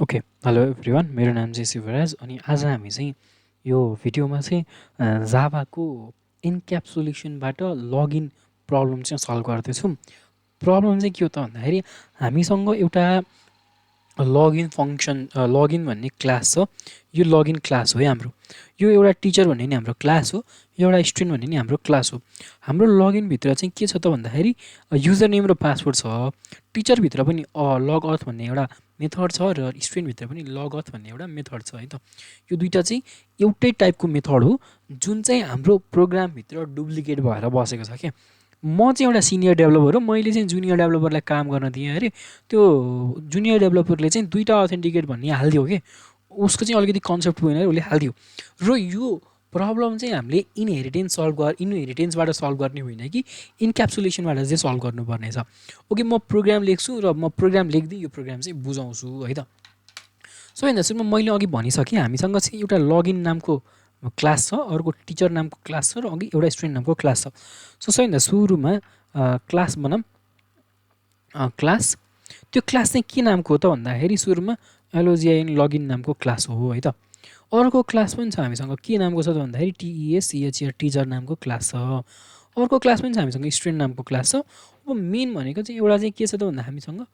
Okay, hello everyone, मेरो नाम चाहिँ शिवराज अनि आज हामी चाहिँ यो भिडियोमा चाहिँ जाभाको इन्क्याप्सुलेसनबाट लगइन प्रब्लम चाहिँ सल्भ गर्दैछौँ। प्रब्लम चाहिँ के हो त भन्दाखेरि हामीसँग एउटा लगइन फङ्सन लगइन भन्ने क्लास छ। यो लगइन क्लास हो है हाम्रो। यो एउटा टिचर भन्ने नि हाम्रो क्लास हो, एउटा स्टुडेन्ट भन्ने नि हाम्रो क्लास हो। हाम्रो लगइनभित्र चाहिँ के छ त भन्दाखेरि युजर नेम र पासवर्ड छ। टिचरभित्र पनि लग अथ भन्ने एउटा मेथड छ र स्टुडेन्टभित्र पनि लग अथ भन्ने एउटा मेथड छ है त। यो दुईवटा चाहिँ एउटै टाइपको मेथड हो जुन चाहिँ हाम्रो प्रोग्रामभित्र डुप्लिकेट भएर बसेको छ क्या। म चाहिँ एउटा सिनियर डेभलपर हो, मैले चाहिँ जुनियर डेभलपरलाई काम गर्न दिएँ अरे। त्यो जुनियर डेभलपरले चाहिँ दुईवटा अथेन्टिकेट भन्ने हालिदियो कि उसको चाहिँ अलिकति कन्सेप्ट पुगेन अरे, उसले हालिदियो। र यो प्रब्लम चाहिँ हामीले इनहेरिटेन्सबाट सल्भ गर्ने होइन कि इन्क्याप्सुलेसनबाट चाहिँ सल्भ गर्नुपर्ने छ। ओके, म प्रोग्राम लेख्छु र म प्रोग्राम लेख्दै यो प्रोग्राम चाहिँ बुझाउँछु है त। सबैभन्दा सुरुमा मैले अघि भनिसकेँ हामीसँग चाहिँ एउटा लगइन नामको क्लास छ, अर्को टिचर नामको क्लास छ र अघि एउटा स्टुडेन्ट नामको क्लास छ। सो सबैभन्दा सुरुमा क्लास बनाऊँ। क्लास, त्यो क्लास चाहिँ के नामको हो त भन्दाखेरि सुरुमा एलओजिआइएन लगइन नामको क्लास हो है त। अर्को क्लास पनि छ हामीसँग, के नामको छ त भन्दाखेरि टिएससिएचआर टिचर नामको क्लास छ। अर्को क्लास पनि छ हामीसँग स्टुडेन्ट नामको क्लास छ। अब मेन भनेको चाहिँ एउटा चाहिँ के छ त भन्दा हामीसँग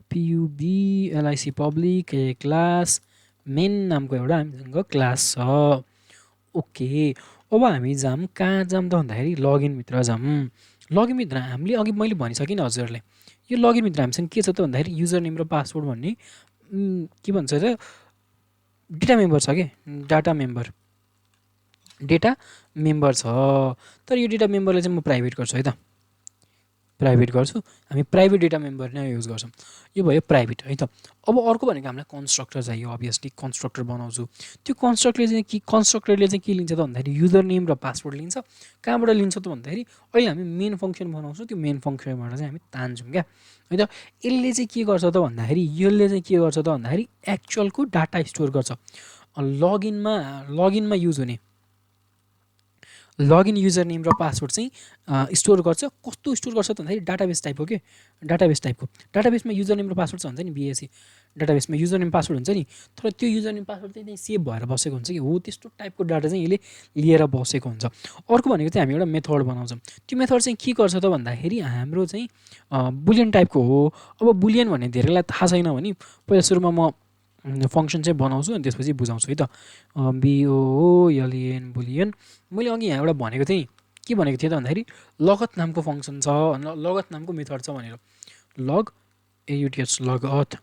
पियुबिएलआइसी पब्लिक क्लास मेन नामको एउटा हामीसँग क्लास छ। ओके, अब हामी जाऊँ कहाँ जाऊँ त भन्दाखेरि लगइनभित्र जाऊँ। लगइनभित्र हामीले अघि मैले भनिसकेँ नि हजुरहरूले, यो लगइनभित्र हामीसँग के छ त भन्दाखेरि युजर नेम र पासवर्ड भन्ने के भन्छ त डेटा मेम्बर छ क्या। डेटा मेम्बर छ, तर यो डेटा मेम्बरलाई चाहिँ म प्राइभेट गर्छु है त। प्राइभेट गर्छु, हामी प्राइभेट डेटा मेम्बर नै युज गर्छौँ। यो भयो प्राइभेट है त। अब अर्को भनेको हामीलाई कन्स्ट्रक्टर चाहियो, अभियसली कन्स्ट्रक्टर बनाउँछु। त्यो कन्स्ट्रक्टरले चाहिँ के लिन्छ त भन्दाखेरि युजर नेम र पासवर्ड लिन्छ। कहाँबाट लिन्छ त भन्दाखेरि अहिले हामी मेन फङ्सन बनाउँछौँ, त्यो मेन फङ्सनबाट चाहिँ हामी तान्छौँ क्या है त। यसले चाहिँ के गर्छ त भन्दाखेरि एक्चुअलको डाटा स्टोर गर्छ। लगइनमा युज हुने लगइन युजर नेम र पासवर्ड चाहिँ स्टोर गर्छ। कस्तो स्टोर गर्छ त भन्दाखेरि डाटाबेस टाइप हो कि, डाटाबेस टाइपको। डाटाबेसमा युजर नेम र पासवर्ड छ हुन्छ नि, बिएससी डाटाबेसमा युजर नेम पासवर्ड हुन्छ नि, तर त्यो युजर नेम पासवर्ड चाहिँ सेभ भएर बसेको हुन्छ कि, हो त्यस्तो टाइपको डाटा चाहिँ यसले लिएर बसेको हुन्छ। अर्को भनेको चाहिँ हामी एउटा मेथड बनाउँछौँ। त्यो मेथड चाहिँ के गर्छ त भन्दाखेरि हाम्रो चाहिँ बुलियन टाइपको हो। अब बुलियन भन्ने धेरैलाई थाहा छैन भने पहिला सुरुमा म फङ्सन चाहिँ बनाउँछु अनि त्यसपछि बुझाउँछु है त। बिओएलएन बुलियन, मैले अघि यहाँ एउटा भनेको थिएँ, के भनेको थिएँ त भन्दाखेरि लगत नामको फङ्सन छ, लगत नामको मेथड छ भनेर, लग एयुटिएच लगत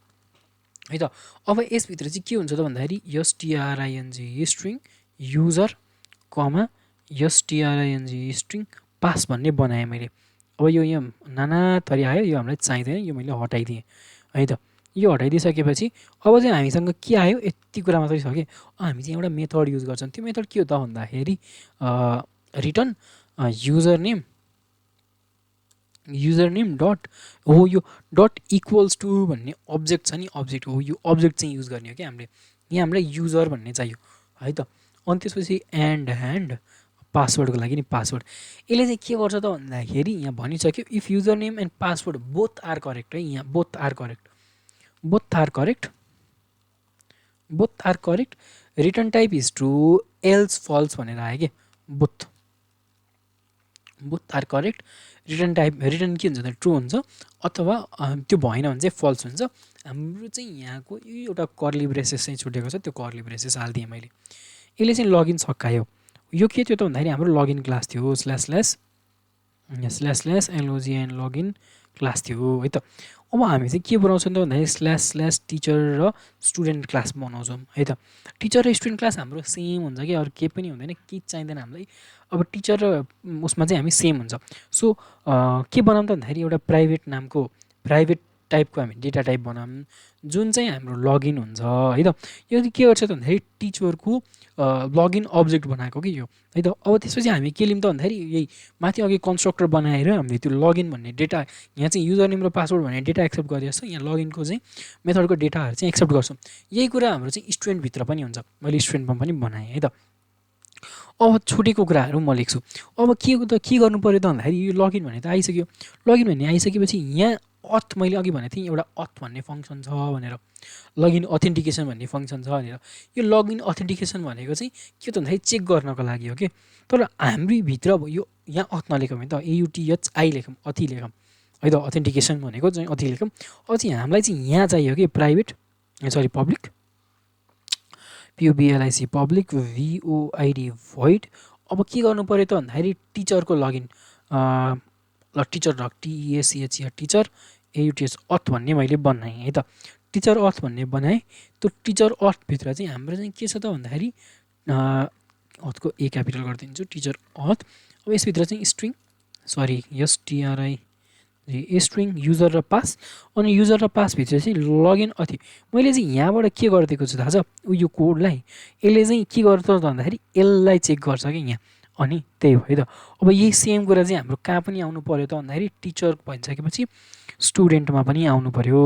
है त। अब यसभित्र चाहिँ के हुन्छ त भन्दाखेरि एसटिआरआइएनजी स्ट्रिङ युजर कमा एसटिआरआइएनजी स्ट्रिङ पास भन्ने बनाएँ मैले। अब यो यहाँ नाना थरी आयो, यो हामीलाई चाहिँदैन, यो मैले हटाइदिएँ है त। यो हटाइदिइसकेपछि अब चाहिँ हामीसँग के आयो, यति कुरा मात्रै छ कि हामी चाहिँ एउटा मेथड युज गर्छौँ। त्यो मेथड के हो त भन्दाखेरि रिटर्न युजर नेम डट हो, यो डट इक्वल्स टु भन्ने अब्जेक्ट छ नि, अब्जेक्ट हो, यो अब्जेक्ट चाहिँ युज गर्ने हो कि हामीले। यहाँ हामीलाई युजर भन्ने चाहियो है त। अनि त्यसपछि ह्यान्ड पासवर्डको लागि नि पासवर्ड। यसले चाहिँ के गर्छ त भन्दाखेरि यहाँ भनिसक्यो if user name and password both are correct है, यहाँ both are correct return type is true else false भनेर आयो कि, बोथ आर करेक्ट। रिटर्न के हुन्छ त ट्रु हुन्छ, अथवा त्यो भएन भने चाहिँ फल्स हुन्छ। हाम्रो चाहिँ यहाँको एउटा कर्ली ब्रेसेस चाहिँ छुटेको छ, त्यो कर्ली ब्रेसेस हालिदिएँ मैले। यसले चाहिँ लगइन सकायो। यो के थियो त भन्दाखेरि हाम्रो लगइन क्लास थियो, स्ल्यास एलओजिएन लगइन क्लास थियो है त। अब हामी चाहिँ के बनाउँछौँ त भन्दाखेरि स्ल्यास टिचर र स्टुडेन्ट क्लास बनाउँछौँ है त। टिचर र स्टुडेन्ट क्लास हाम्रो सेम हुन्छ कि, अरू केही पनि हुँदैन, केही चाहिँदैन हामीलाई। अब टिचर र उसमा चाहिँ हामी सेम हुन्छ। सो के बनाऊँ त भन्दाखेरि एउटा प्राइभेट टाइपको हामी डेटा टाइप बनाऊँ जुन चाहिँ हाम्रो लगइन हुन्छ है त। यो के गर्छ त भन्दाखेरि टिचरको लगइन अब्जेक्ट बनाएको कि यो है त। अब त्यसपछि हामी के लिउँ त भन्दाखेरि यही माथि अघि कन्स्ट्रक्टर बनाएर हामीले त्यो लगइन भन्ने डेटा, यहाँ चाहिँ युजर नेम र पासवर्ड भन्ने डेटा एक्सेप्ट गरेको छ, यहाँ लगइनको चाहिँ मेथडको डेटाहरू चाहिँ एक्सेप्ट गर्छौँ। यही कुरा हाम्रो चाहिँ स्टुडेन्टभित्र पनि हुन्छ, मैले स्टुडेन्टमा पनि बनाएँ है त। अब छुटेको कुराहरू म लेख्छु। अब के गर्नु पऱ्यो त भन्दाखेरि यो लगइन भन्ने त आइसक्यो। लगइन भन्ने आइसकेपछि यहाँ अथ मैले अघि भनेको थिएँ एउटा अथ भन्ने फङ्सन छ भनेर, लगइन अथेन्टिकेसन भन्ने फङ्सन छ भनेर। यो लगइन अथेन्टिकेसन भनेको चाहिँ के त भन्दाखेरि चेक गर्नको लागि हो कि। तर हाम्रो भित्र अब यो यहाँ अथ नलेखौँ है त, AUTHI लेखौँ, अथि लेखौँ है त, अथेन्टिकेसन भनेको चाहिँ अथि लेखौँ। अब चाहिँ हामीलाई चाहिँ यहाँ चाहियो कि private public, PUBLIC public, VOID void. अब के गर्नु पऱ्यो त भन्दाखेरि टिचरको लगइन, ल teacher dot TEACHER teacher AUTH अथ भन्ने मैले बनाएँ है त, टिचर अथ भन्ने बनाएँ। त्यो टिचर अथभित्र चाहिँ हाम्रो चाहिँ के छ त भन्दाखेरि अथको A क्यापिटल गरिदिन्छु, टिचर अथ। अब यसभित्र चाहिँ स्ट्रिङ STRI स्ट्रिङ युजर र पास, अनि युजर र पासभित्र चाहिँ लगइन अथि। मैले चाहिँ यहाँबाट के गरिदिएको छु थाहा छ, यो कोडलाई यसले चाहिँ के गर्छ त भन्दाखेरि यसलाई चेक गर्छ कि यहाँ, अनि त्यही भयो त। अब यही सेम कुरा चाहिँ हाम्रो कहाँ पनि आउनु पऱ्यो त भन्दाखेरि टिचर भनिसकेपछि स्टुडेन्टमा पनि आउनु पऱ्यो।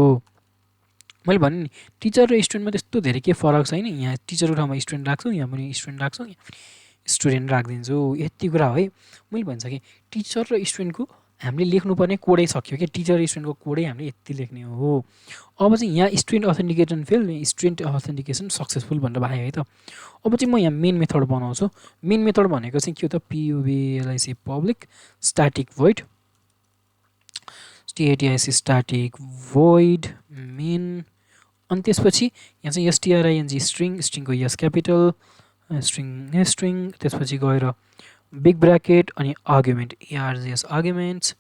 मैले भने नि टिचर र स्टुडेन्टमा त्यस्तो धेरै के फरक छैन, यहाँ टिचरको ठाउँमा स्टुडेन्ट राख्छु, यहाँ पनि स्टुडेन्ट राख्छु, यहाँ पनि स्टुडेन्ट राखिदिन्छु, यति कुरा हो है। मैले भनिसकेँ टिचर र स्टुडेन्टको हामीले लेख्नुपर्ने कोडै सक्यो कि, टिचर स्टुडेन्टको कोडै हामीले यति लेख्ने हो। अब चाहिँ यहाँ student authentication fail, student authentication successful भनेर भयो है त। अब चाहिँ म यहाँ मेन मेथड बनाउँछु। मेन मेथड भनेको चाहिँ के हो त, PUBLIC public static void, STATIC static void main, अनि त्यसपछि यहाँ चाहिँ STRING string, स्ट्रिङको S capital, string, त्यसपछि गएर बिग ब्राकेट अनि आर्गुमेन्ट ARGS आर्गुमेन्ट्स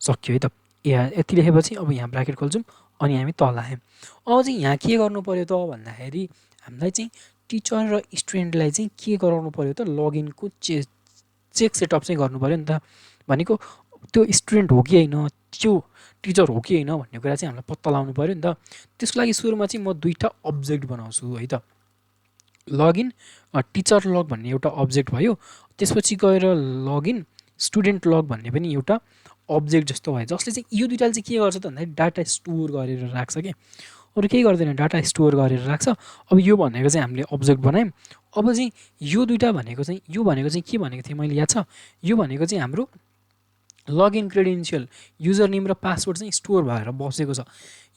सक्यो है त। यति लेखेपछि अब यहाँ ब्राकेट खोल्छौँ अनि हामी तल आयौँ। अब चाहिँ यहाँ के गर्नु पऱ्यो त भन्दाखेरि हामीलाई चाहिँ टिचर र स्टुडेन्टलाई चाहिँ के गराउनु पऱ्यो त, लगइनको चेक सेटअप चाहिँ गर्नु पऱ्यो नि त। भनेको त्यो स्टुडेन्ट हो कि होइन, त्यो टिचर हो कि होइन भन्ने कुरा चाहिँ हामीलाई पत्ता लगाउनु पऱ्यो नि त। त्यसको लागि सुरुमा चाहिँ म दुईवटा अब्जेक्ट बनाउँछु है त, लगइन टिचर लग भन्ने एउटा अब्जेक्ट भयो, त्यसपछि गएर लगइन स्टुडेन्ट लग भन्ने पनि एउटा अब्जेक्ट जस्तो भयो, जसले चाहिँ यो दुइटाले चाहिँ के गर्छ त भन्दाखेरि डाटा स्टोर गरेर राख्छ कि, अरू केही गर्दैन, डाटा स्टोर गरेर राख्छ। अब यो भनेको चाहिँ हामीले अब्जेक्ट बनायौँ। अब चाहिँ यो दुइटा भनेको चाहिँ के भनेको थिएँ मैले याद छ, यो भनेको चाहिँ हाम्रो लगइन क्रेडेन्सियल युजर नेम र पासवर्ड चाहिँ स्टोर भएर बसेको छ।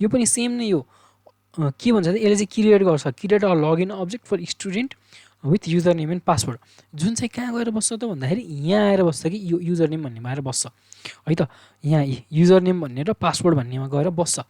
यो पनि सेम नै हो, के भन्छ त यसले चाहिँ create a login object for student with user name and password, जुन चाहिँ कहाँ गएर बस्छ त भन्दाखेरि यहाँ आएर बस्छ कि, यो युजर नेम भन्नेमा आएर बस्छ है त, यहाँ युजर नेम भन्ने र पासवर्ड भन्नेमा गएर बस्छ।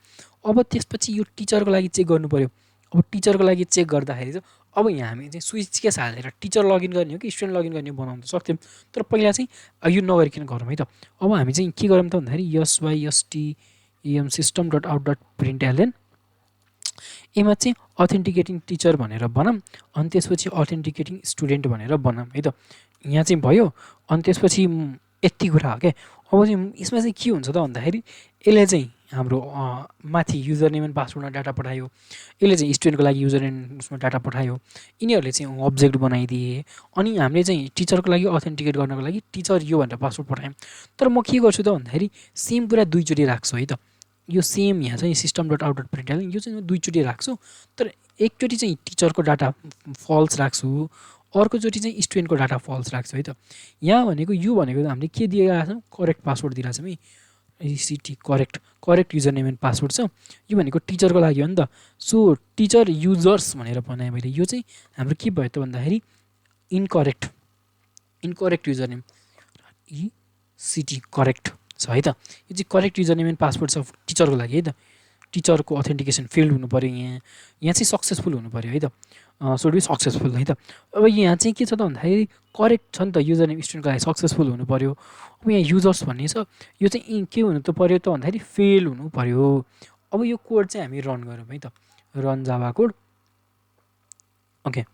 अब त्यसपछि यो टिचरको लागि चेक गर्नु पऱ्यो। अब टिचरको लागि चेक गर्दाखेरि चाहिँ अब यहाँ हामी चाहिँ स्विच केस हालेर टिचर लगइन गर्ने हो कि स्टुडेन्ट लगइन गर्ने बनाउन सक्थ्यौँ, तर पहिला चाहिँ यो नगरिकन गरौँ है त। अब हामी चाहिँ के गरौँ त भन्दाखेरि SYSTEM system.out.println एमा चाहिँ अथेन्टिकेटिङ टिचर भनेर बनाऊँ, अनि त्यसपछि अथेन्टिकेटिङ स्टुडेन्ट भनेर बनाऊँ है त। यहाँ चाहिँ भयो, अनि त्यसपछि यति कुरा हो क्या। अब चाहिँ यसमा चाहिँ के हुन्छ त भन्दाखेरि यसले चाहिँ हाम्रो माथि युजर नेम एन्ड पासवर्डमा डाटा पठायो, यसले चाहिँ स्टुडेन्टको लागि युजर एन्ड उसमा डाटा पठायो, यिनीहरूले चाहिँ अब्जेक्ट बनाइदिए, अनि हामीले चाहिँ टिचरको लागि अथेन्टिकेट गर्नको लागि टिचर यो भनेर पासवर्ड पठायौँ। तर म के गर्छु त भन्दाखेरि सेम कुरा दुईचोटि राख्छु है त, यो सेम यहाँ चाहिँ system.out.println यो चाहिँ म दुईचोटि राख्छु, तर एकचोटि चाहिँ टिचरको डाटा फल्स राख्छु, अर्कोचोटि चाहिँ स्टुडेन्टको डाटा फल्स राख्छु है त। यहाँ भनेको यो भनेको हामीले के दिइरहेको छौँ, करेक्ट पासवर्ड दिइरहेको छौँ है, ECT correct user name and password छ। यो भनेको टिचरको लागि हो नि त, सो टिचर युजर्स भनेर बनाएँ मैले। यो चाहिँ हाम्रो के भयो त भन्दाखेरि incorrect user name ECT correct छ है त। यो चाहिँ correct user name and password छ टिचरको लागि है त। टिचरको अथेन्टिकेसन फेल्ड हुनु पऱ्यो, यहाँ चाहिँ सक्सेसफुल हुनु पऱ्यो है त, सुड बी सक्सेसफुल है त। अब यहाँ चाहिँ के छ त भन्दाखेरि करेक्ट छ नि त, युजर नेम स्टुडेन्टको लागि सक्सेसफुल हुनु पऱ्यो। अब यहाँ युजर्स भन्ने छ, यो चाहिँ के हुनु त पऱ्यो त भन्दाखेरि फेल हुनु पऱ्यो। अब यो कोड चाहिँ हामी रन गरौँ है त, रन जावा कोड। ओके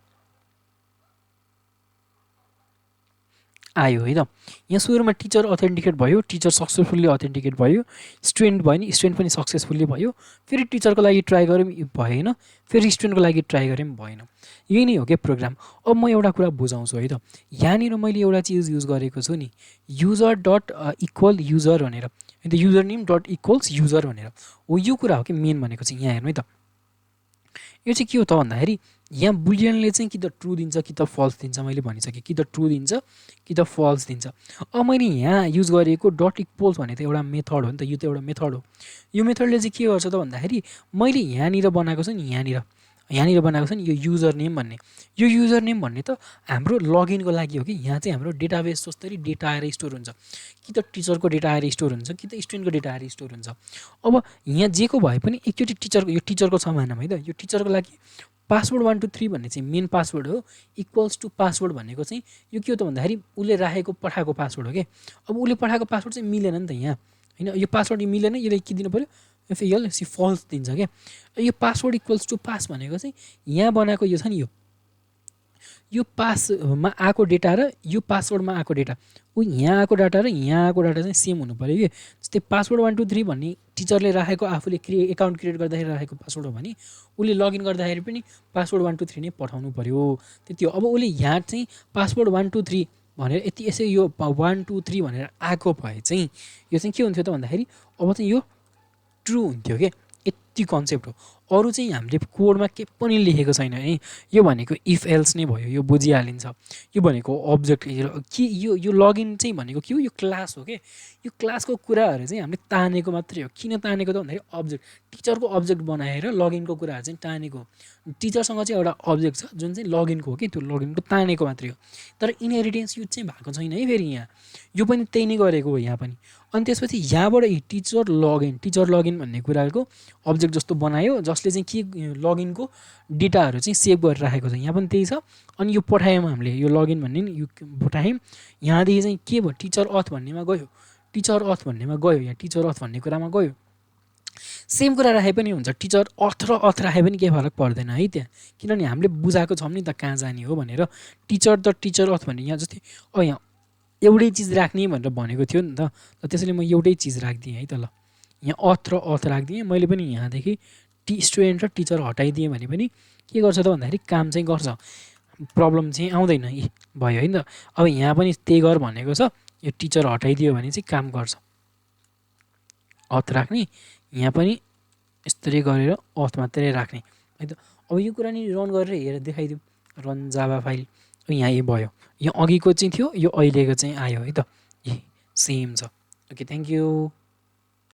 आयो है त। यहाँ सुरुमा टिचर अथेन्टिकेट भयो, टिचर सक्सेसफुल्ली अथेन्टिकेट भयो, स्टुडेन्ट भयो नि, स्टुडेन्ट पनि सक्सेसफुल्ली भयो, फेरि टिचरको लागि ट्राई गऱ्यौँ भएन, फेरि स्टुडेन्टको लागि ट्राई गऱ्यौँ भएन। यही नै हो क्या प्रोग्राम। अब म एउटा कुरा बुझाउँछु है त, यहाँनिर मैले एउटा चिज युज गरेको छु नि, युजर डट इक्वल युजर भनेर, अन्त user name dot equals user भनेर हो, यो कुरा हो कि मेन भनेको चाहिँ यहाँ हेर्नु है त। यो चाहिँ के हो त भन्दाखेरि यहाँ बुलियनले चाहिँ कि त ट्रु दिन्छ कि त फल्स दिन्छ, मैले भनिसकेँ कि त ट्रु दिन्छ कि त फल्स दिन्छ। अब मैले यहाँ युज गरेको डट इक्वल्स भन्ने त एउटा मेथड हो नि त, यो त एउटा मेथड हो। यो मेथडले चाहिँ के गर्छ त भन्दाखेरि मैले यहाँनिर बनाएको छ नि, यहाँनिर बनाएको छ नि यो युजर नेम भन्ने, यो युजर नेम भन्ने त हाम्रो लगइनको लागि हो कि। यहाँ चाहिँ हाम्रो डेटाबेस जस्तै डेटा आएर स्टोर हुन्छ, कि त टिचरको डेटा आएर स्टोर हुन्छ कि त स्टुडेन्टको डेटा आएर स्टोर हुन्छ। अब यहाँ जेको भए पनि एकचोटि टिचरको, यो टिचरको छ मानौँ है त, यो टिचरको लागि पासवर्ड 1 2 3 भन्ने चाहिँ मेन पासवर्ड हो, इक्वल्स टु पासवर्ड भनेको चाहिँ यो के हो त भन्दाखेरि उसले राखेको पठाएको पासवर्ड हो कि। अब उसले पठाएको पासवर्ड चाहिँ मिलेन नि त यहाँ, होइन, यो पासवर्ड मिलेन, यसले के दिनु पऱ्यो, एफएल फल्स दिन्छ क्या। यो पासवर्ड इक्वल्स टु पास भनेको चाहिँ यहाँ बनाएको यो छ नि, यो पासमा आएको डेटा र यो पासवर्डमा आएको डेटा, यहाँ आएको डाटा र यहाँ आएको डाटा चाहिँ सेम हुनु पऱ्यो कि। जस्तै पासवर्ड 1 2 3 भन्ने टिचरले राखेको, आफूले एकाउन्ट क्रिएट गर्दाखेरि राखेको पासवर्ड हो भने उसले लगइन गर्दाखेरि पनि पासवर्ड 1 2 3 नै पठाउनु पऱ्यो, त्यति हो। अब उसले यहाँ चाहिँ पासवर्ड 1 2 3 भनेर यति यसै यो 1 2 3 भनेर आएको भए चाहिँ यो चाहिँ के हुन्थ्यो त भन्दाखेरि अब चाहिँ यो ट्रु हुन्थ्यो क्या। यति कन्सेप्ट हो, अरू चाहिँ हामीले कोडमा के पनि लेखेको छैन है। यो भनेको इफ एल्स नै भयो, यो बुझिहालिन्छ। यो भनेको अब्जेक्ट के, यो लगइन चाहिँ भनेको के हो, यो क्लास हो क्या। यो क्लासको कुराहरू चाहिँ हामीले तानेको मात्रै हो। किन तानेको त भन्दाखेरि अब्जेक्ट, टिचरको अब्जेक्ट बनाएर लगइनको कुराहरू चाहिँ तानेको। टिचरसँग चाहिँ एउटा अब्जेक्ट छ जुन चाहिँ लगइनको हो कि, त्यो लगइनको तानेको मात्रै हो। तर इनहेरिटेन्स युज चाहिँ भएको छैन है। फेरि यहाँ यो पनि त्यही नै गरेको हो यहाँ पनि। अनि त्यसपछि यहाँबाट टिचर लगइन भन्ने कुराको अब्जेक्ट जस्तो बनायो, जसले चाहिँ के लगइनको डेटाहरू चाहिँ सेभ गरेर राखेको छ। यहाँ पनि त्यही छ। अनि यो पठायौँ हामीले, यो लगइन भन्ने नि यो पठायौँ, यहाँदेखि चाहिँ के भयो, टिचर अथ भन्नेमा गयो, टिचर अथ भन्नेमा गयो, यहाँ टिचर अथ भन्ने कुरामा गयो। सेम कुरा राखे पनि हुन्छ, टिचर अथ र अथ राखे पनि केही फरक पर्दैन है त्यहाँ, किनभने हामीले बुझाएको छौँ नि त कहाँ जाने हो भनेर। टिचर त टिचर अथ भन्ने यहाँ जस्तै यहाँ एउटै चिज राख्ने भनेर भनेको थियो नि त, त्यसैले म एउटै चिज राखिदिएँ है त। ल यहाँ अथ र अथ राखिदिएँ मैले पनि, यहाँदेखि स्टुडेन्ट र टिचर हटाइदिएँ भने पनि के गर्छ त भन्दाखेरि काम चाहिँ गर्छ, प्रब्लम चाहिँ आउँदैन भयो है त। अब यहाँ पनि त्यही गर भनेको छ, यो टिचर हटाइदियो भने चाहिँ काम गर्छ। अथ राख्ने, यहाँ पनि यस्तरी गरेर अथ मात्रै राख्ने है त। अब यो कुरा नि रन गरेर हेरेर देखाइदिउँ, रन जाभा फाइल, यहाँ यो भयो, यो अघिको चाहिँ थियो, यो अहिलेको चाहिँ आयो है त, सेम छ। Okay, thank you.